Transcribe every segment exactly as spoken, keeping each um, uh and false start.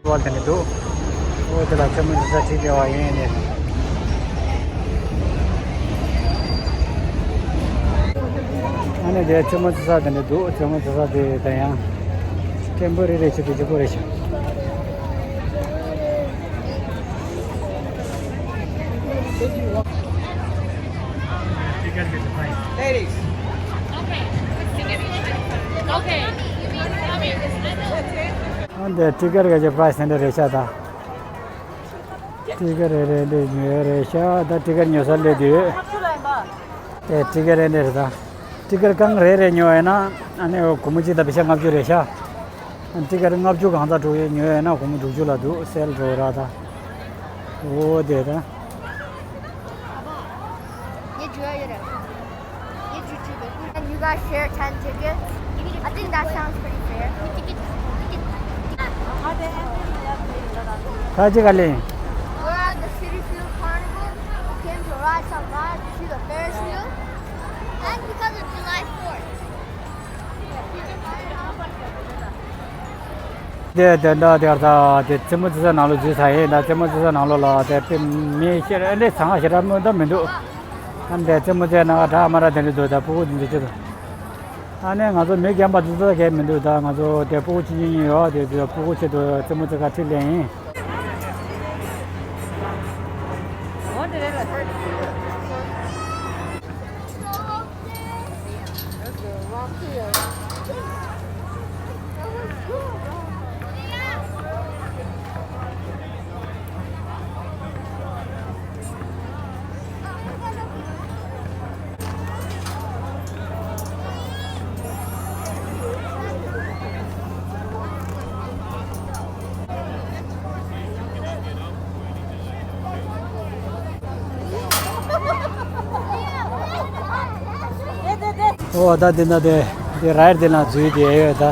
བ་དེ་འདྲ་འདུག་ཨོ་དེ་ལ་རྩེད་མོ་རྩེ་ས་ཁྲིད་བསྡད་པ་ཡིན་ནས། ཨ་ནི་དེ་རྩེད་མོ་རྩེ་ས་དེ་འདྲ་འདུག་རྩེད་མོ་རྩེ་ས་དེ་ད་ཡང་ཊེམ་པོ་རེ་རེ་བྱས་ཏེ་གཅིག་པོ་རེད་ཤག Ladies. Okay. Okay. ཨ་འདི་ཊི་ཀེ་ཊི་ག་ཅིག་པ་རའི་སི་དེ་འདྲ་རེད་ཤག་ད། ཊི་ཀེ་ཊི་རེ་རེ་འདི་ཉོས་རེད་ཤག་ད་ཊི་ཀེ་ཊི་ཉོ་ས་སླེབས་དུས། དེ་ཊི་ཀེ་ཊི་རེ་རེ་རེད་ད། ཊི་ཀེ་ཊི་རྐང་རེ་རེ་ཉོས་ཡོད་ན་ཨ་ནི་སྒོར་མོ་གཅིག་དང་པེ་ཤ་ལྔ་བཅུ་རེད་ཤག་ཊི་ཀེ་ཊི་ལྔ་བཅུ་གང་ཚ་དྲུག་ཉོས་ཡོད་ན་སྒོར་མོ་དྲུག་ཅུ་ལ་འདུག་སེལ་འགྲོ་ར་ད། འོ་དེ་ད། And you guys share ten tickets? I think that sounds pretty fair. ཁ་ཅིག་ག་ལེ། We're at the Citi Field Carnival. We came to ride some rides, to see the Ferris wheel. And because of July fourth. དེ་དེ་འདྲ་དེ་ད་དེ་རྩེད་མོ་རྩེ་ས་ནང་ལོགས་འཛུལ་ཚར་ཡིན། ད་རྩེད་མོ་རྩེ་ས་ནང་ལོགས་ལ་དེ་དཔེ་མི་ཤེས་ཨ་ལེ་ཚང་ཞེ་དྲག་མི་འདུག་མི་འདུག་ཨ་ནི་དེ་རྩེད་མོ་རྩེ་ནང་འདྲ་མ་འདྲ་དེ་འདྲ་འདུག་ད་ཕྲུ་གུ་འཛིན་ཆེད་དུ། ཨ་ནི་ང་ཚོ་མི་རྒན་པ་འཛིན་ས་གས་མི་འདུག་ད་ང་ཚོ་དེ་ཕྲུ་གུ་གཅིག་གཉིས་གཉིས་ཡོད་དེ་དེ་ཕྲུ་གུ་ཆེད་དུ་རྩེད་མོ་རྩེ་ག་ཁྲིད་སླེབས་ཡིན། ཨོ་ད་འདི་ན་དེ་དེ་རའེ་ཌི་དེ་ན་འཛུལ་དེ་ཡོད་ད།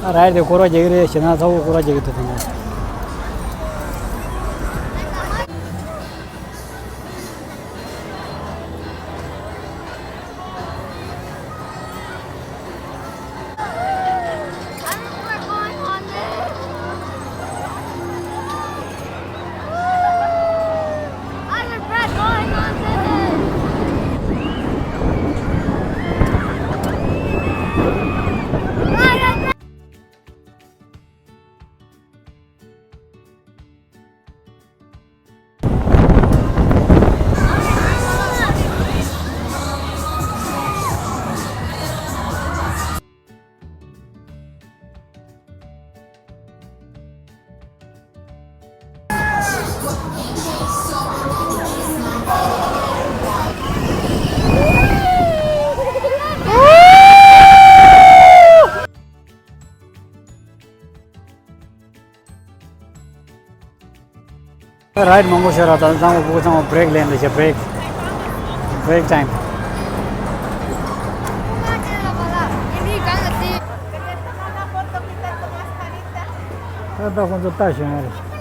ཨ་རའེ་ཌི་དེ་སྐོར་བ་རྒྱག་གི་རེད་ཞེ་ན་ཚ་བོ་སྐོར་བ་རྒྱག་གི་འདུག་དེ་ན། རའེ་ཌི་མང་པོ་ཤོར་ར་ད་ཚང་མ་ཕྲུ་གུ་ཚང་མ་བྷི་རེག་ལེན་ལ་བྱེད་བྷི་རེག་བྷི་རེག་ཊའིམ། ད་ད་ཁོང་ཚོ་ལྟ་བཞིན་ཡོད་རེད།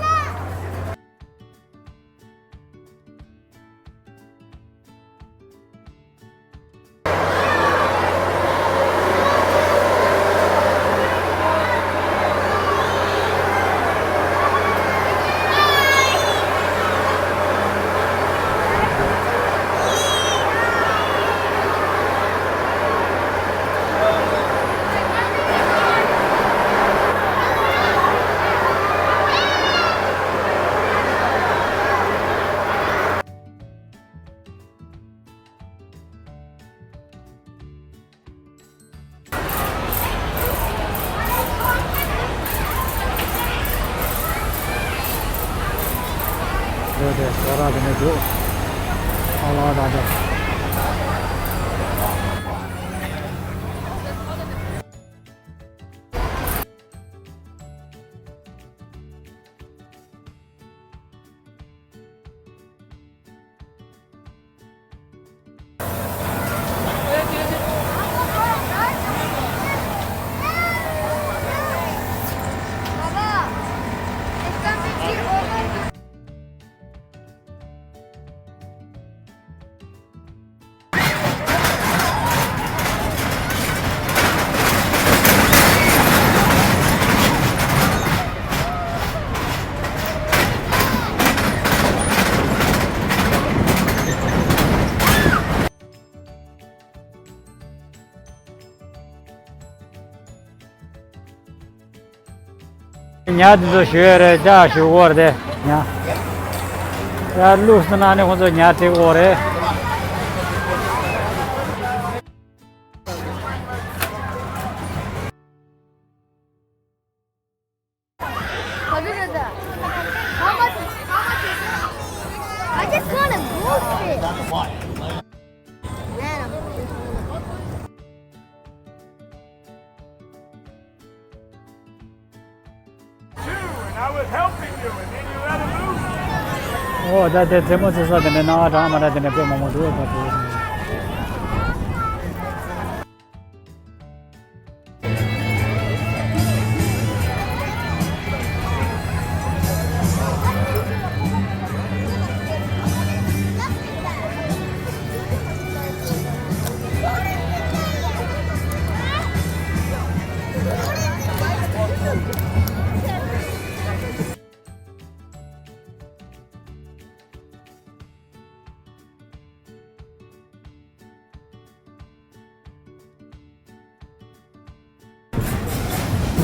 འོ་དེ་སོ་ར་དེ་ནས་འདུག་ཨ་ལ་ད་དེ། ཉ་དེ་ཚོ་ཞུ་ཡས་རེད། ཅག་ཞུ་གོ་རེད་དེ་ཉ། ཡར་བླུགས་སོང་ན་ནི་ཁོ་ཚོ་ཉ་སྤྲད་གོ་རེད། How much? How much is it? I just wanna bullshit. Man, I'm ཨོ་ད་དེ་རྩེད་མོ་རྩེ་ས་དེ་འདྲ་ན་གྲང་མ་གྲང་དེ་འདྲ་དཔེ་མང་པོ་འདུག་ད་དེ། ང་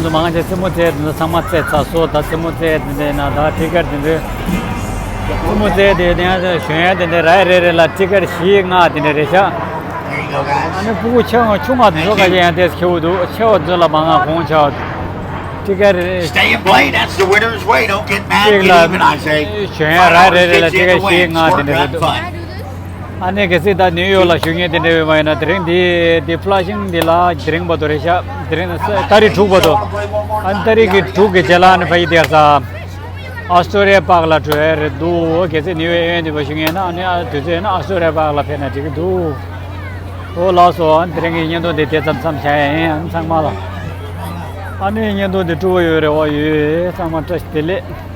ཚོ་མང་ཆེ་རྩེད་མོ་རྩེ་དེ་ཚོ་ཚང་མ་རྩེ་ཚར་སོང་། ད་རྩེད་མོ་རྩེ་དེ་འདྲ་ན་ད་ཊི་ཀེ་ཊི་དེ་འདྲ། རྩེད་མོ་རྩེ་དེ་དེ་ཡང་གཞོན་ཡང་དེ་འདྲ་རེ་རེ་རེ་ལ་ཊི་ཀེ་ཊི་བཞི་ལྔ་དེ་འདྲ་རེད་ཤག་ཨ་ནི་སྤུ་གུ་ཆེ་བ་ཆུང་བ་དེ་ཚོ་ག་ཅི་ཡང་དེ་ཁེ་པོ་འདུག་ཆེ་བ་ཚོ་ལ་མང་ང་གོང་ཆེ་བ་ཊི་ཀེ་ཊི། Stay in play, that's the winner's way. Don't get mad, get even, I say. གཞོན་ཡང་རེ་རེ་རེ་ལ་ཊི་ཀེ་ཊི་བཞི་ལྔ་དེ་འདྲ་རེད་འདུག་ཨ་ནི་གལ་སྲིད་ད་ནིའུ་ཡོག་ལ་བཞུགས་མཁན་དེ་འདྲ་ཡོད་པ་ཡིན་ན། དེ་རིང་འདི་འདི་ཕ་ལ་ཤིང་འདི་ལ་དེ་རིང་བར་དུ་རེད་ཤག་དེ་རིང་ཏ་རིག་དྲུག་བར་དུ། ཨ་ནི་ཏ་རིག་གི་དྲུག་གི་རྗེས་ལ་ཨ་ནི་ཕ་གི་དེ་ས་ཨོ་སི་ཀྲོ་ལི་ཡ་པཱག་ལ་འགྲོ་ཡ་རེད་འདུག་གལ་སྲིད་ནིའུ་ཡོག་གཡས་གཡོན་དེ་བར་བཞུགས་མཁན་ཡིན་ན། ཨ་ནི་ཨ་དུས་ཚོད་ཡིན་ན་ཨོ་སི་ཀྲོ་ལི་ཡ་པཱག་ལ་ཕེབས་ན་འགྲིག་གི་འདུག་ཨོ་ལགས་སོ། ཨ་ནི་དེ་རིང་གི་བརྙན་ཐུང་འདི་དེ་ཙམ་མཚམས་བཞག་ཡ་ཡིན། ཨ་ནི་ཚང་མ་ལ། ཨ་ནི་བརྙན་ཐུང་འདི་སྤྲོ་པོ་ཡོད་རེད་བ། ཡོད། ཚང་མ་བཀྲ་ཤིས་བདེ་ལེགས།